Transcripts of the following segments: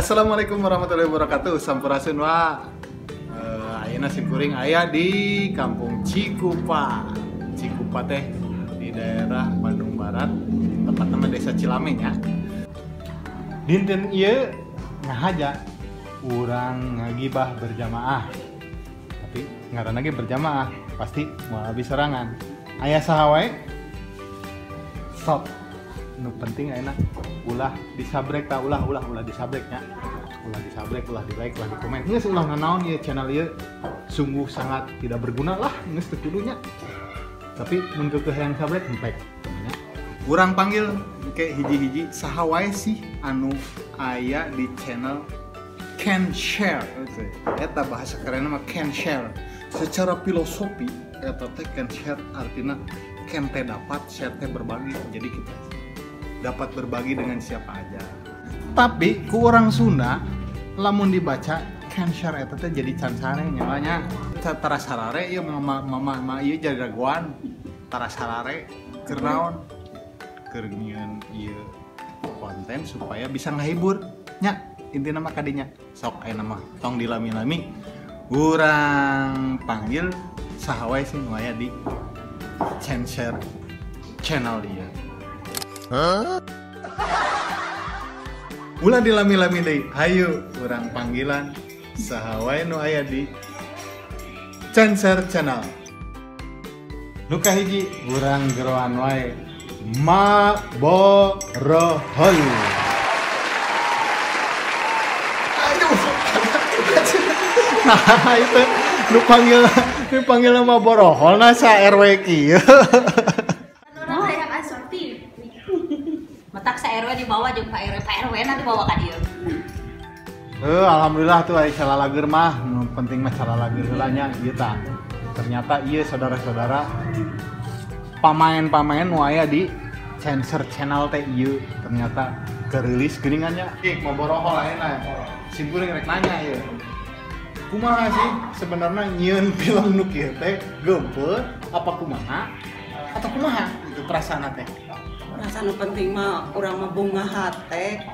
Assalamualaikum warahmatullahi wabarakatuh. Sampurasun wa. Ayeuna sim kuring aya di Kampung Cikupa. Cikupa teh di daerah Bandung Barat, tepatnya mah Desa Cilame nya. Dinten ieu ngahaja urang ngagibah berjamaah. Tapi ngaranna ge berjamaah, pasti moal habis sorangan. Aya saha wae? Sok. Nu penting ayeuna ulah disabrek ta, ulah ulah ulah disabrek nya. Ulah disabrek, ulah di like, ulah di komen. Geus ulah nanaon ieu channel ieu sungguh sangat tidak berguna lah, geus teu kudu nya. Tapi mun keukeuh hayang sabrek hempek nya. Urang panggil ke hiji-hiji saha wae sih anu aya di channel Can Share. Eta bahasa kerenna mah can share. Secara filosofi eta teh can share artinya can teh dapat, share teh berbagi. Jadi kita dapat berbagi dengan siapa aja. Tapi ku orang Sunda lamun dibaca can share eta teh jadi can sare nyalanya. Tara sarare ieu mama mama mama ieu jadi raguan. Tara sarare keur naon? Keur nyieun ieu konten supaya bisa ngahibur nya. Intina mah kadinya. Sok ayeuna mah tong dilami-lami. Urang panggil saha wae sih nu aya di Can Share channel ieu. Huh? Ulah dilami-lami deui. Hayu urang panggilan saha wae nu aya di Can Share channel. Nu kahiji urang geroan wae Ma Borohol. Aduh. Nah, itu nu panggil Ma Borohol na sa RW kieu. Urang hayang asup TV. Matak sa RW dibawa jeung Pak RW, Pak RW na dibawa ka dieu. Alhamdulillah tuh aya calalager mah, nu penting mah calalager heula nya ieu tah. Ternyata ieu saudara-saudara pamain-pamain nu aya di Can Share channel teh ieu ternyata kerilis geuningan nya. Ih, Ma Borohol ayeuna. Sim kuring rek nanya ieu. Kumaha sih sebenarnya nyieun film nu kieu teh geumpeur apa kumaha? Atau kumaha itu perasaan teh? Perasaan nu penting mah urang mah bunga hate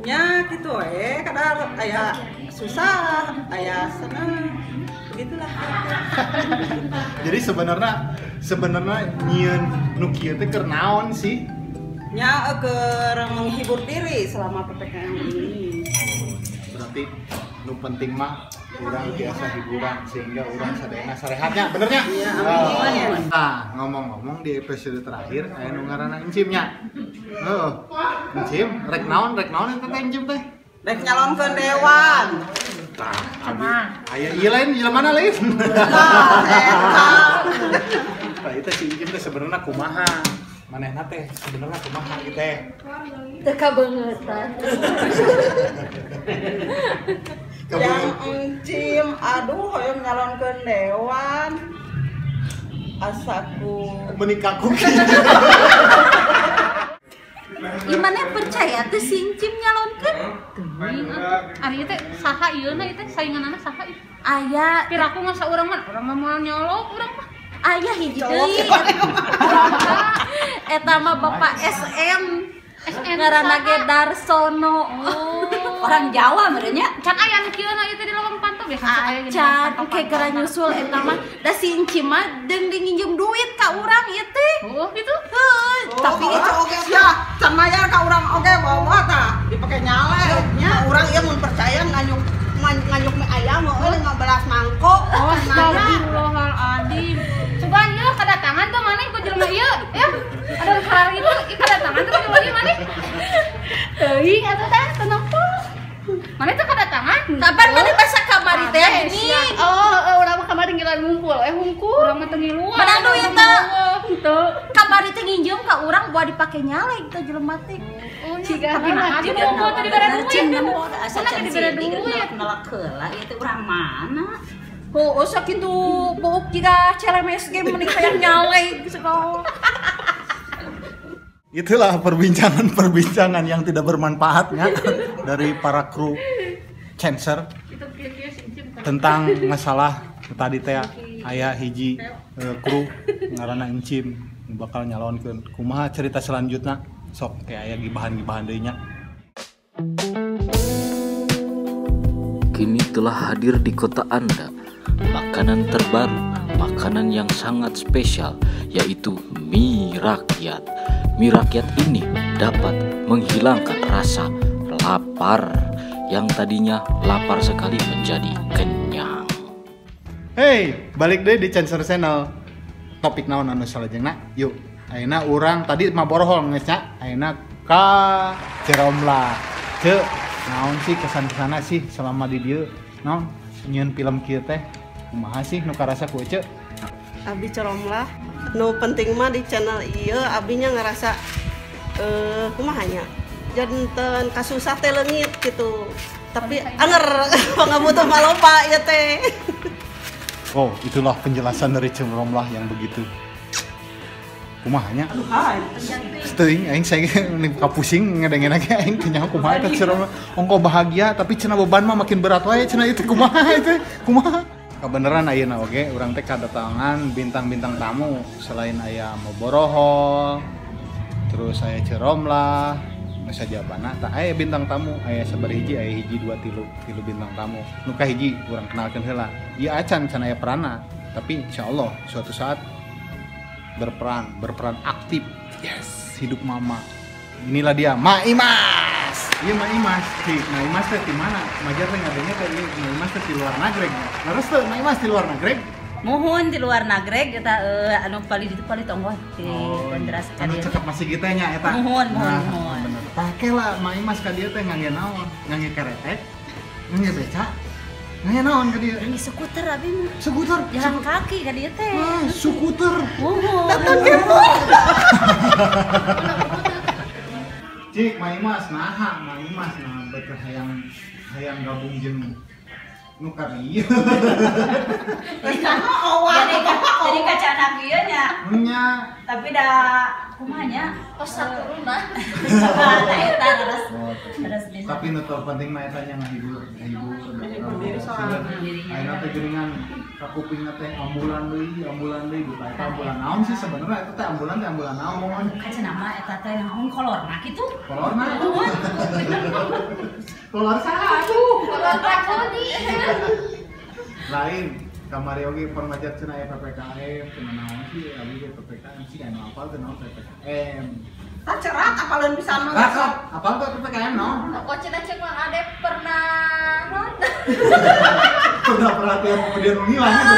nya gitu we, kadar aya susah, aya senang, begitulah. Jadi sebenarnya nyieun nu kieu teh keur naon sih? Nya keur menghibur diri selama PPKM ini. Oh, berarti nu penting mah urang biasa hiburan sehingga urang sadayana sarehatnya, bener nya? Iya, amin. Nah, ngomong-ngomong di episode terakhir aya nu ngaranna Encim nya. Heeh. Encim, rek naon eta teh Encim teh? Rek nyalonkeun dewan. Tah, abi aya ieu lain jelema mana lain? Tah, eta. Tah, itu si Encim teh sebenarnya kumaha? Manehna teh sebenarnya kumaha ieu teh? Teu kabeungeutan. Yang Encim, aduh hoyong nyalonkeun dewan. Asaku menikah ku. Imane percaya teh si Encim nyalonkeun? Teuing atuh. Ari ieu teh saha ieu na ieu teh sainganana saha ieu? Aya. Piraku masa urang mah, urang mah moal nyolok urang mah. Aya hiji deui. Eta mah Bapak SM. SM ngaranna ge Darsono. Oh. Orang Jawa meureun nya. Can aya nu kieu na ieu teh di lawang panto biasa aya gini. Can engke geura nyusul eta mah. Da si Encim mah deung nginjem duit ka urang ieu teh. Oh, gitu. Heuh, tapi itu oge sia, can mayar ka urang oge bawa tah, dipake nyale nya. Urang ieu mun percaya nganyuk nganyuk mie ayam heuh 15 mangkok. Oh, astagfirullahaladzim. Coba ieu kedatangan tuh maneh ku jelema ieu ya. Ada hari itu kedatangan tuh jelema ieu maneh. Teuing atuh tah tenang tuh. Maneh tuh kedatangan? Kapan maneh basa kamari teh ini? Oh, urang mah kamari ngilan ngumpul, hungkul. Urang mah teu ngiluan. Menang duit teh. Henteu. Kamari teh nginjem ka urang buat dipake nyalek teh jelema teh. Oh, tapi mah atuh ngumpul teh dibere duit. Asa Mana can dibere sih duit? Nolak heula ieu teh urang mana? Oh, sakitu buuk jiga celemes ge mending hayang nyalek segala. Itulah perbincangan-perbincangan yang tidak bermanfaatnya dari para kru Can Share tentang masalah tadi teh aya hiji kru ngaranna Encim bakal nyalonkeun. Kumaha cerita selanjutnya? Sok kayak aya gibahan-gibahan deui nya. Kini telah hadir di kota Anda makanan terbaru, makanan yang sangat spesial, yaitu mie rakyat. Mie rakyat ini dapat menghilangkan rasa lapar yang tadinya lapar sekali menjadi kenyang. Hey, balik deh di Cancer Channel. Topik naon anu salajengna? Yuk, ayeuna urang tadi mah borohol geus nya, ayeuna ka Ceromlah. Ceu, naon sih kesan-kesana sih selama di dieu? Naon nyieun film kieu teh? Kumaha sih nu karasa ku Ece? Abi Ceromlah, nu penting mah di channel ieu abinya ngerasa kumaha nya? Janten kasusah teh leungit gitu. Tapi anger pangabutuh maloba ieu teh. Oh, itulah penjelasan dari Ceromlah yang begitu. Kumaha nya? Teuing aing saya kapusing ngedengeun ge aing teu nyaho kumaha eta Ceromlah. Ongko bahagia tapi cenah beban mah makin berat wae cenah itu kumaha itu kumaha. Kebeneran ayeuna oge urang teh kadatangan bintang-bintang tamu selain aya Moborohol, terus aya Ceromlah, nu sajabana tah aya bintang tamu, aya sabaraha hiji, aya hiji dua tilu, tilu bintang tamu. Nu kahiji urang kenalkeun heula. Ieu acan can aya peranna, tapi insyaallah suatu saat berperan aktif. Yes, hidup mama. Inilah dia, Ma Imas. Iya Ma Imas. Si Ma Imas teh di mana? Majar teh ngadengnya teh Ma Imas teh di luar nagreg. Leres teh Ma Imas di luar nagreg? Muhun di luar nagreg eta anu palih ditu palih tonggoh di Bandras ka dieu. Anu cekap masih kita nya eta. Muhun, muhun, muhun. Bener. Pake lah Ma Imas ka dieu teh ngangge naon? Ngangge keretek? Ngangge beca? Ngangge naon ka dieu? Ngangge skuter abi mah. Skuter? Jalan kaki ka dieu teh. Wah, skuter. Muhun. Datang kepo. Cik, Ma Imas, naha, Ma Imas, nah betul hayang hayang gabung jeung nu ka dieu. Jadi kaca anak ieu nya. Nya. Tapi da kumaha nya? Tos saturuna. Tah eta terus. Terus bisa. Tapi nu terpenting mah eta nya ngahibur, ngahibur diri sorangan. Ayeuna teh geuningan kakupingna teh ambulan deui, bukan eta ambulan naon sih sebenarnya eta teh ambulan naon. Kaca nama eta teh naon kolorna kitu? Kolorna? Kolor saha atuh? Kolor Racuni. Lain kamari oge permajat cenah aya PPKM, cenah naon sih abi ge PPKM sih anu apal teh naon PPKM. Tah cerat apaleun pisan mah. Lah, apal teh PPKM naon? Kok cenah ceuk Mang Ade pernah naon? Pernah perhatian kemudian menghilang gitu.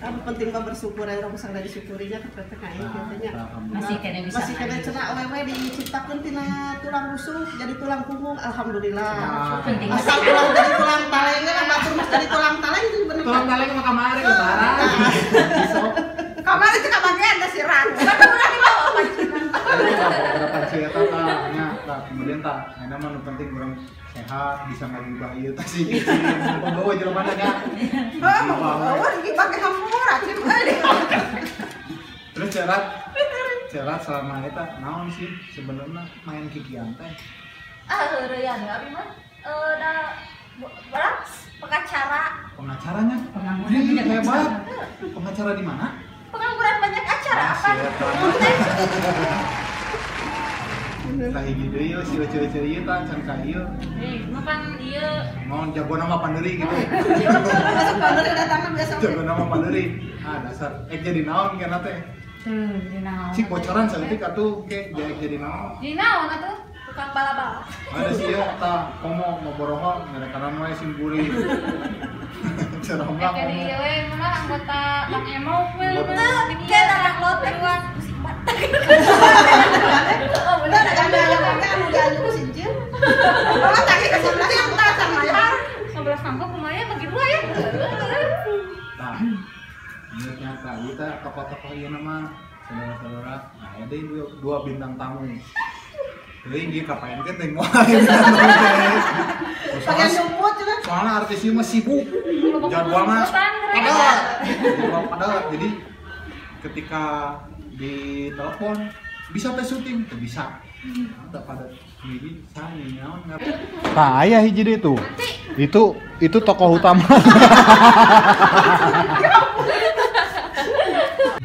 Anu penting mah bersyukur aya urang bisa disyukurinya ke PPKM kitu nya. Masih kene bisa. Masih kene cenah awewe diciptakeun tina tulang rusuk jadi tulang punggung, alhamdulillah. Asal tulang jadi tulang taleng lah batur mah jadi tulang taleng itu bener. Tulang taleng mah kamari lebaran. Kamari itu kabagian da si Ran. Urang dibawa apa Berapa sih eta tah nya tah kemudian tah ayeuna mah nu penting urang sehat bisa ngagibah ieu tah sih. Pembawa jelema nya. Heuh, bawa gibah ge hampura cim euy. Terus cerat selama eta naon sih sebenarnya main kikian teh? Ah, heureyan abi mah da berat pengacara. Pengacaranya? Pengangguran hebat. Pengacara di mana? Pengangguran banyak acara apa? Tah hiji deui si ciri-ciri ieu tah can ka ieu. Mah pan ieu. Naon jago nama panderi gitu. Masuk panderi datangna biasa. Jago nama panderi. Ah dasar ek jadi naon kana teh? Teu, jadi naon. Cik bocoran saeutik atuh ke jadi naon. Jadi naon atuh? Tukang bala-bala. Ada sih ya tah komo ngoborohol ngarekanan wae sim kuring. Ceromlah. Jadi ieu we mah anggota Bang Emo we. Ke larang lotek musik batak. Oh, bener ada anu anu sinjil. Kalau tadi ke sebelah yang tak sama ya. 11 mangkok lumayan bagi dua ya. Nah, ini nyata kita tokoh-tokoh ieu nama saudara-saudara. Nah, ada dua bintang tamu. Teuing ieu kapaenkeun teh moal bintang tamu teh. Pakai nyumput juga. Soalnya artis ieu mah sibuk. Jadwalna padat. Jadwal padat. Jadi ketika di telepon bisa teh syuting, teh bisa. Tak padat. Hiji sani naon ngarep. Tah aya hiji deui tuh. Itu tokoh utama.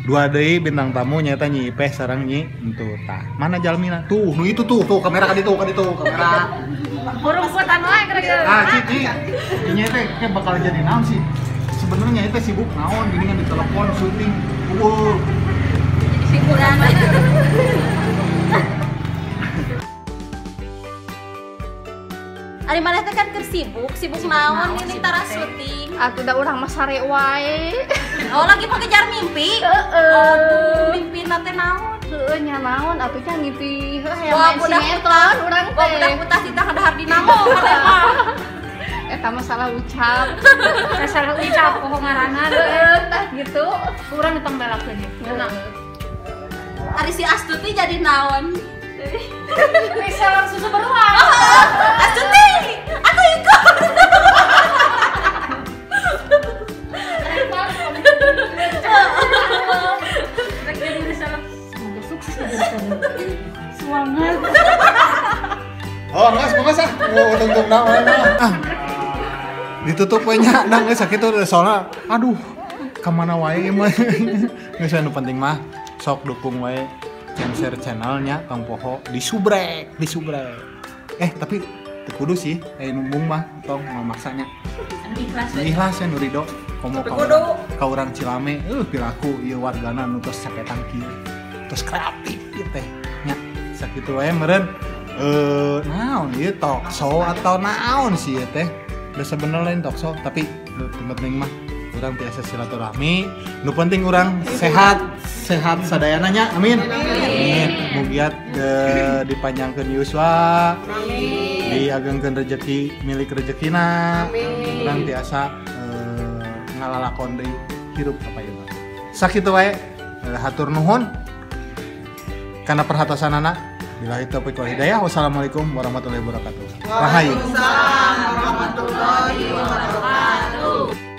Dua deui bintang tamu nyaeta Nyi Ipeh sareng Nyi Entu. Tah, mana jalmina? Tuh, nu itu tuh, tuh kamera ka ditu, kamera. Burung kuatan wae kira-kira. Ah, Cici. Nyi teh kayak bakal jadi naon sih? Sebenarnya itu sibuk naon gini kan di telepon syuting. Jadi figuran. Ari maneh teh kan keur sibuk, sibuk naon ini tara syuting. Atuh da urang mah sare wae. Oh, lagi mengejar mimpi? Heeh. Aduh, mimpina teh naon? Heueuh nya naon atuh nya ngimpi heuh hayang main sinetron urang teh. Wah, budak putah titah dahar dinamo maneh mah. Eta mah salah ucap. Salah ucap poho ngaranna heueuh tah gitu. Urang ditong belakeun ieu. Ari si Astuti jadi naon? Reseller susu beruang. Astuti, aku ikut. Jadi reseller semoga sukses jadi reseller. Semangat. Oh, enggak, semoga sah. Oh, untung naon. Ah. Ditutup we nya, nah geus sakitu soalna aduh, ka mana wae mah. Geus anu penting mah sok dukung wae share channelnya tong poho disubrek. Tapi teu kudu sih, numbung mah tong mamaksanya. Ikhlas we. Ikhlas we nu ridho komo ka urang Cilame, pilaku ieu wargana nu tos saketan kieu. Tos kreatif ieu teh nya. Sakitu wae meureun naon ieu talk show atau naon sih ieu teh. Udah sebenarnya lain talk show, tapi nu penting mah urang biasa silaturahmi, nu penting urang sehat, sehat sadayana nya. Amin. Amin. Mugia dipanjangkeun yuswa. Amin. Diagengkeun rezeki milik rezekina. Amin. Urang tiasa ngalalakon deui hirup apa ieu. Sakitu wae hatur nuhun kana perhatosanana. Billahi taufiq wal hidayah. Wassalamualaikum warahmatullahi wabarakatuh. Rahayu. Waalaikumsalam warahmatullahi wabarakatuh.